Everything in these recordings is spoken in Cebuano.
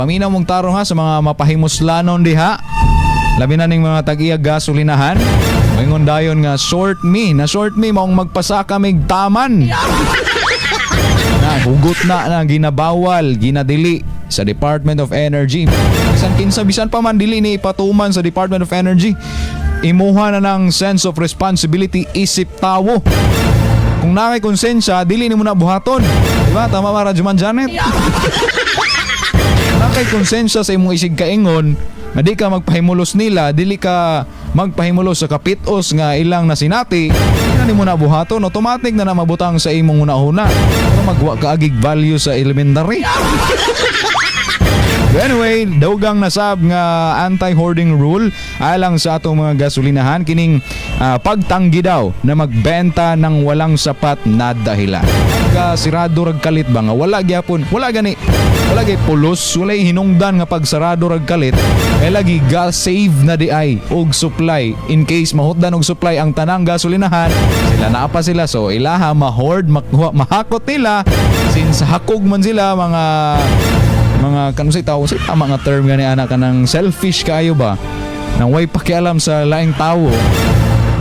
Paminaw mong tarong ha sa mga mapahimuslanon diha. Labi na ning mga tag-iya gasolinahan. Moingon dayon nga short me, na short me maong magpasaka mig taman. Na hugot na na ginabawal, ginadili sa Department of Energy. Bisan kinsa, bisan pa man dili ni ipatuman sa Department of Energy. Imuha na ng sense of responsibility isip tawo. Kung naa kay konsensya, dili nimo na buhaton. Diba? Tama ba, Radyoman Janet? Naa kay konsensya sa imong isig kaingon nga di ka magpahimulos nila, dili ka magpahimulos sa kapitos nga ilang nasinati, di na nimo na buhaton, automatic na na mabutang sa imong una-una. Pero magwa ka agig value sa elementary. But anyway, dugang nasab nga anti-hoarding rule alang sa atong mga gasolinahan kining pagtanggi daw na magbenta ng walang sapat na dahilan. Ka sirado rag kalit ba nga wala gyapon, wala gani, wala gyud pulos, wala hinungdan nga pagsarado rag kalit kay lagi gas save na di ay og supply in case mahutdan og supply ang tanang gasolinahan. Sila naa pa sila, so ilaha ma-hoard, mahakot nila since hakog man sila, mga kano sa tao sa tama nga term gani ana, kanang selfish kaayo ba nang way pakialam sa laing tawo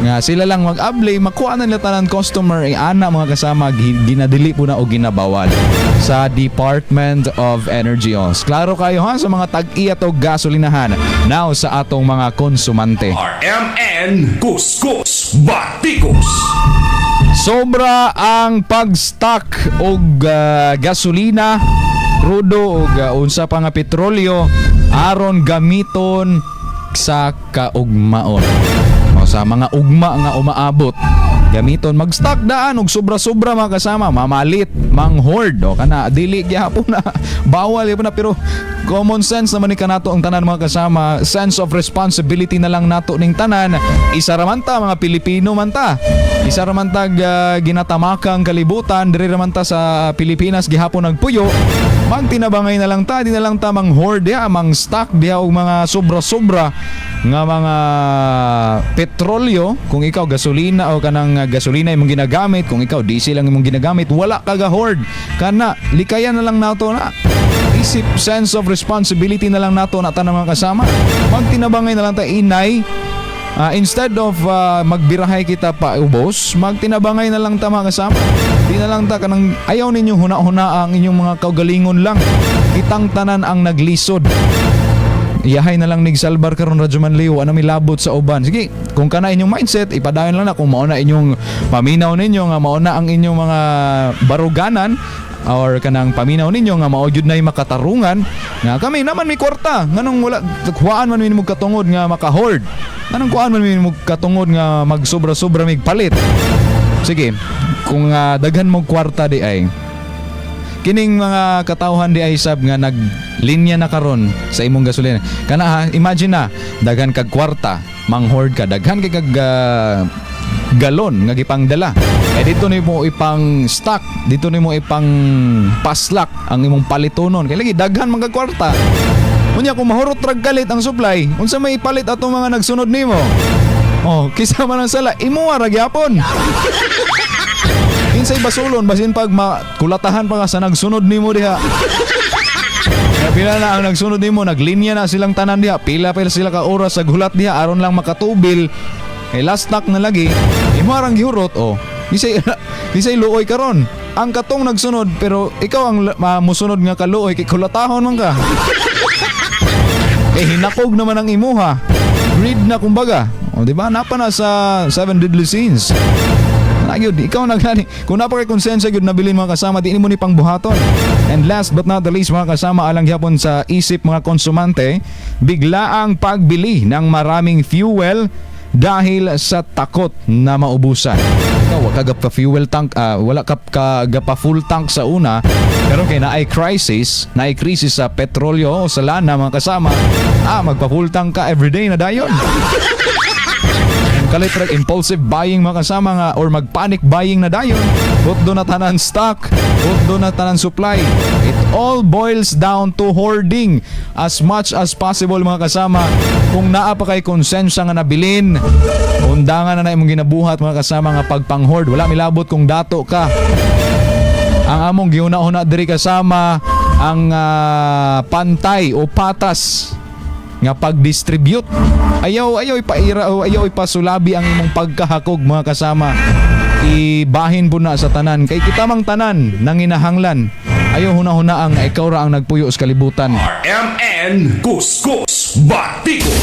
nga sila lang mag-abli, makuha na nila tanan customer. Eh, ana mga kasama, ginadili po na o ginabawal sa Department of Energy. Os klaro kayo ha sa mga tag-iya to gasolinahan. Now sa atong mga konsumante. RMN Kuskus Batikos. Sobra ang pag-stock og gasolina, krudo og unsa pa nga petrolyo aron gamiton sa kaugmaon o sa mga ugma nga umaabot. Gamiton mag-stock daan og sobra-sobra, mga kasama, mamalit, mang-hoard o kana dili gyapon na, bawal gyapon na, pero common sense naman ni kanato ang tanan, mga kasama. Sense of responsibility na lang nato ning tanan. Isa ra man ta, mga Pilipino man ta, isa ra man tag ginatamakang kalibutan, diri ra man ta sa Pilipinas gihapon nagpuyo. Magtinabangay na lang ta, di na lang ta mang hoard diha, mang stock diha og mga sobra-sobra nga mga petrolyo. Kung ikaw gasolina o kanang gasolina imong ginagamit, kung ikaw diesel ang imong ginagamit, wala ka ga hoard. Kana likayan na lang nato na. Isip sense of responsibility na lang nato na tanang mga kasama. Magtinabangay na lang ta inay. Instead of magbirahay kita pa ubos, magtinabangay na lang ta, mga kasama. Di na lang ta kanang ayaw ninyo huna-huna ang inyong mga kaugalingon lang. Kitang tanan ang naglisod. Iyahay na lang nigsalbar karon, Radyo Man Leo, ano milabot sa uban. Sige, kung kana inyong mindset, ipadayon lang na kung mao na inyong paminaw ninyo nga mao na ang inyong mga baruganan or kanang paminaw ninyo nga mao gyud nay makatarungan nga kami naman may kwarta, nganong wala kuhaan man mi mo katungod nga maka-hoard, nganong kuhaan man mi mo katungod nga magsobra-sobra mig palit. Sige, kung daghan mo kwarta di ay kining mga katawhan di ay sab nga naglinya na karon sa imong gasolina kana ha. Imagine na daghan kag kwarta, mang-hoard ka, daghan kay kag galon nga gipangdala, eh dito nimo ipang stock, dito nimo ipang paslak ang imong palitonon kay lagi daghan man kag kwarta. Unya kung mahurot rag kalit ang supply, unsa may ipalit atong mga nagsunod nimo? Oh, kisa man ang sala, imo ra gyapon. Kinsay basulon basin pag makulatahan pa ka sa nagsunod nimo diha. Kaya pila na ang nagsunod nimo, naglinya na silang tanan diha, pila pa sila ka oras sa gulat diha aron lang makatubil. Kay last stock na lagi, imo arang gihurot oh. Kisay kisay luoy karon. Ang katong nagsunod, pero ikaw ang musunod nga kaluoy kay kulatahon man ka. Kay hinakog naman ang imuha. Greed na kumbaga. O di ba? Napa na sa Seven Deadly Sins. Na gyud, ikaw na gani. Kung naa pa kay konsensya gyud nabilin, mga kasama, di nimo ni pangbuhaton. And last but not the least, mga kasama, alang gyapon sa isip mga konsumante, biglaang pagbili ng maraming fuel dahil sa takot na maubusan. Ikaw, wa ka pa fuel tank, wala ka ka pa full tank sa una, pero kay naay crisis, naay crisis sa petrolyo o sa lana, mga kasama, magpa full tank ka everyday na dayon. Ang kalit rag impulsive buying, mga kasama, nga or mag-panic buying na dayon. Hutdo na tanan stock, hutdo na tanan supply. It all boils down to hoarding as much as possible, mga kasama. Kung naa pa kay konsensya nga nabilin, undangan na na imong ginabuhat, mga kasama, nga pagpang-hoard. Wala milabot kung dato ka. Ang among gihuna-huna diri kasama, Ang pantay o patas nga pag-distribute. Ayaw ayaw ipaira o ayaw ipasulabi ang imong pagkahakog, mga kasama. Ibahin po na sa tanan kay kita mang tanan nanginahanglan. Ayaw huna-huna ang ikaw ra ang nagpuyo sa kalibutan. RMN Kuskus Batikos.